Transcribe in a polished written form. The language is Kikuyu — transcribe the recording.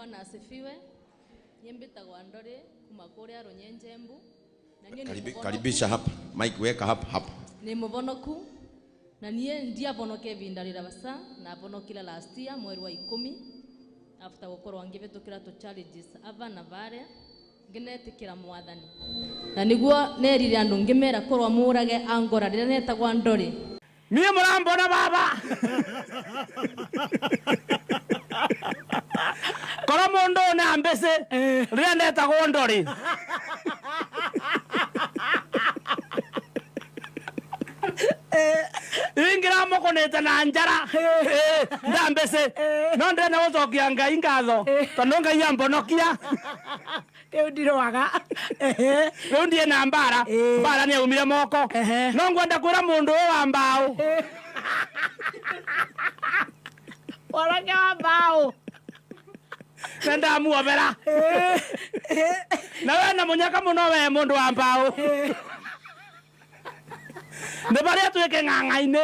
Bwana asifiwe. Niĩ mbĩtagwo Andori kuma kũrĩa Rũnyenjembu. Na niĩ nĩ mũvonoku. Karibisha hapa. Mike weka hapa hapa. Nĩ mũvonoku na niĩ ndiavonoka ivinda rĩrabasa navonokire last year mweri wa 10 after gũkorwo ngĩvĩtũkĩra tũ challenges ava na varia ngĩnetĩkĩra mwathani na nĩguo nerire andũ ngĩmera korwo mũrage angora rĩrĩa netagwo Andori. Niĩ mũrambona baba korwo mũndũ ũyũ nĩ ambĩcĩ rĩrĩa ndetagwo Ndori. Ingĩramũkũnĩte na njara ndambĩcĩ no ndĩrenda gũcokia Ngai ngatho tondũ Ngai ambonokia. Rĩu ndirwaga. Rĩu ndiĩ na mbara. Mbara nĩ yaumire moko. No ngwenda kwĩra mũndũ ũyũ wa mbaũ. Mwanake wa mbaũ. Nĩ ndamuobera. Na we na mũnyaka mũno we mũndũ wa mbaũ. Nĩ barĩa twĩke ng'ang'a-inĩ.